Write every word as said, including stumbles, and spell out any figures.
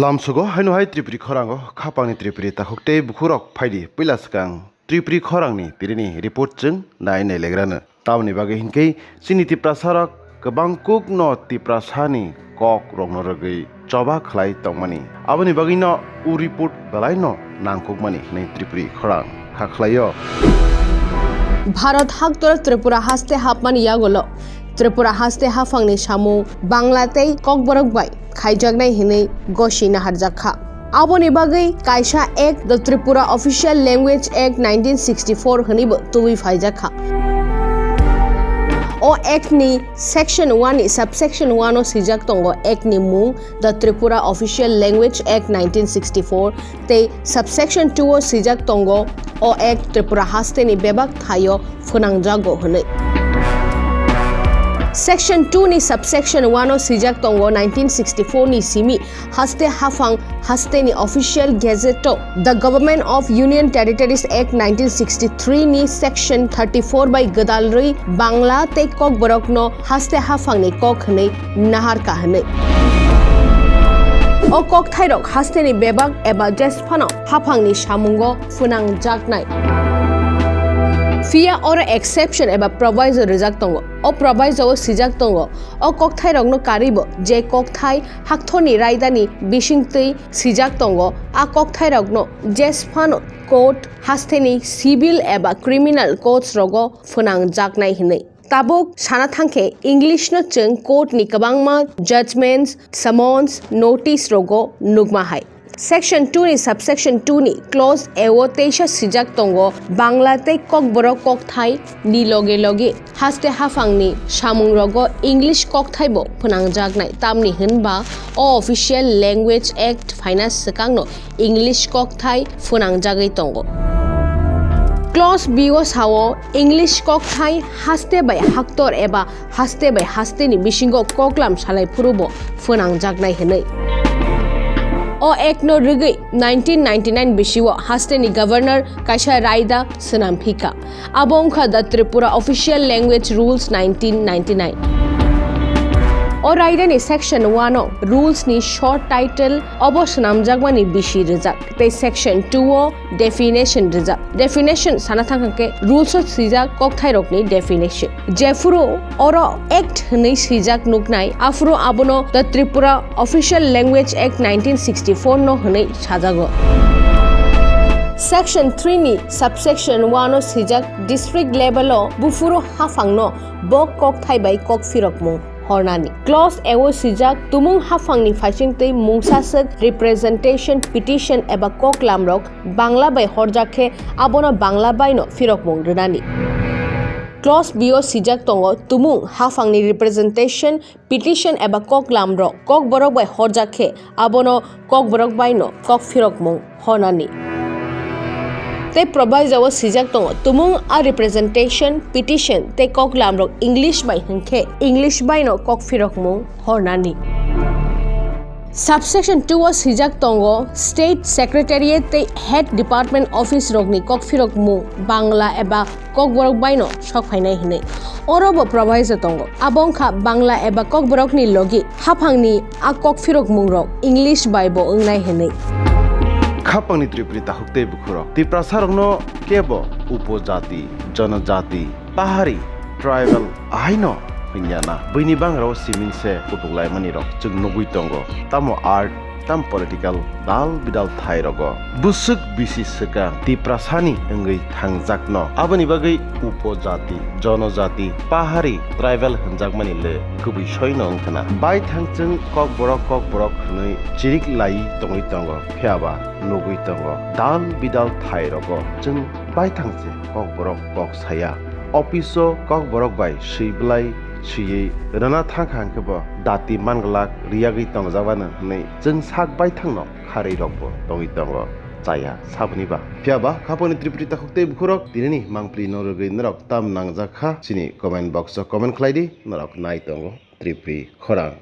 Lamsogo haino hai Tripuri khorango khapangni Tripuri takhuk tei bukhurok phaidi puila swkang Tripuri khorangni tirini report chwng nai nai legrano. Tamoni bagwi hinkhe chini Tiprasarok kwbang kukno Tiprasani kok rokno rwgwi choba khlai tongmani. Aboni bagwino o report belaino nangkukmani hwnwi Tripuri khorang kha khlaio. Bharat haktor Tripura haste hapmani yagulo Tripura haste haphangni samung Bangla tei Kokborok bai khaijaknai hwnwi gosi naharjak kha. Aboni bagwi kaisa Act, The Tripura Official Language Act nineteen sixty-four hwnwibo tubui phaijak kha. O Act ni Section one ni Subsection one o swijak tongo Act ni mung, The Tripura Official Language Act nineteen sixty-four, tei Subsection two o swijak tongo, o Act Tripura haste ni bebak thaio phwnangjago hwnwi. Section two ni Subsection one o swijak tongo, nineteen sixty-four ni simi haste haphang haste ni Official Gazette o The Government of Union Territories Act nineteen sixty-three ni Section thirty-four bai gwdalrwi Bangla tei Kokborokno haste haphangni kok hwnwi naharka hwnwi. O kokthairok hasteni bebak eba jesphano haphangni samungo phwnangjaknai. Phiya oro exception eba proviso rijak tongo. O proviso o swijak tongo, o kokthairokno karwibo je kokthai hakthorni raidani bisingtwi swijak tongo, a kokthairokno jesphano court hasteni civil eba criminal codes rogo phwnangjaknai hwnwi. Tabuk sana thangkhe English no chwng court ni kwbangma judgments, summons, notice rogo nukma hai. Section two ni subsection two ni clause A o teisa swijak tongo, Bangla tei Kokborok kokthai ni loge loge haste haphangni samung rogo English kokthai bo phwnangjaknai, tamni hwnba o Official Language Act phaina swkangno English kokthai phwnangjagwi tongo. Clause B o sao, English kokthai haste bai haktor eba haste bai hasteni bisingo koklam salai phuru bo phwnangjaknai hwnwi. O Act no rwgwi nineteen ninety-nine bisio hasteni Governor kaisa raida swnam phika. Abo wngkha The Tripura Official Language Rules nineteen ninety-nine. O raidani section one o rules ni short title obo swnamjakmani bisi rijak, tei section two o definition rijak. Definition sana thangkha khe rules o swijak kokthairokni definition. Jephuru oro Act hwnwi swijak nuknai, aphuru abono The Tripura Official Language Act nineteen sixty-four no hwnwi sajago. Section three ni subsection one o swijak district level o buphuru haphangno bo kokthai bai kokphirokmung hornani. Clause A o swijak tumung haphangni phaisingtwi mungsaswk representation, petition eba koklamrok Bangla bai horjak khe abono Bangla baino phirokmung rwnani. Clause B o swijak tongo tumung haphangni representation, petition eba koklamrok Kokborok bai horjak khe abono Kokborok baino kokphirokmung hornani. Tei proviso o swijak tongo tumung a representation, petition tei koklamrok English bai hwnkhe English baino kokphirokmung hornani. Subsection two o swijak tongo State Secretariat tei Head Department Office rokni kokphirokmung Bangla eba Kokborok baino sok phainai hwnwi. Oro bo proviso tongo. Abo wngkha Bangla eba Kokborokni logi haphangni a kokphirokmungrok English bai bo wngnai hwnwi. Khapangni Tripuri takhuk tei bukhurok Tiprasarokno kebo upojati, jonojati, pahari, tribal ahaino hwnyana. Buini bangrao simin se kutuklaimani rok chwng nugwi tongo. Tamo art, tam political dal bidal thai rogo. Bwswk bisi swkang Tiprasani wngwi thangjakno. Aboni bagwi upojati, jonojati, pahari, tribal hwnjakmani le kwbwi soino wngkhna. Baithang chwng Kokborok Kokborok hwnwi chirik lai tongwi tongo. Phiyaba nugwi tongo dal bidal thai rogo chwng baithang se Kokborok kok saya. Office o Kokborok bai swi bwlai swiwi rwna thangkha hwnkhe bo dati manglak riyagwi tongjakmano hwnwi chwng sak baithangno kharwi rokbo tongwi tongo chaya saboni ba. Phiyaba khaponi Tripuri takhuk tei bukhurok tinini mangpli no rwgwi norok tam nangjak kha chini comment box o comment khlai di, norok nai tongo Tripuri khorang.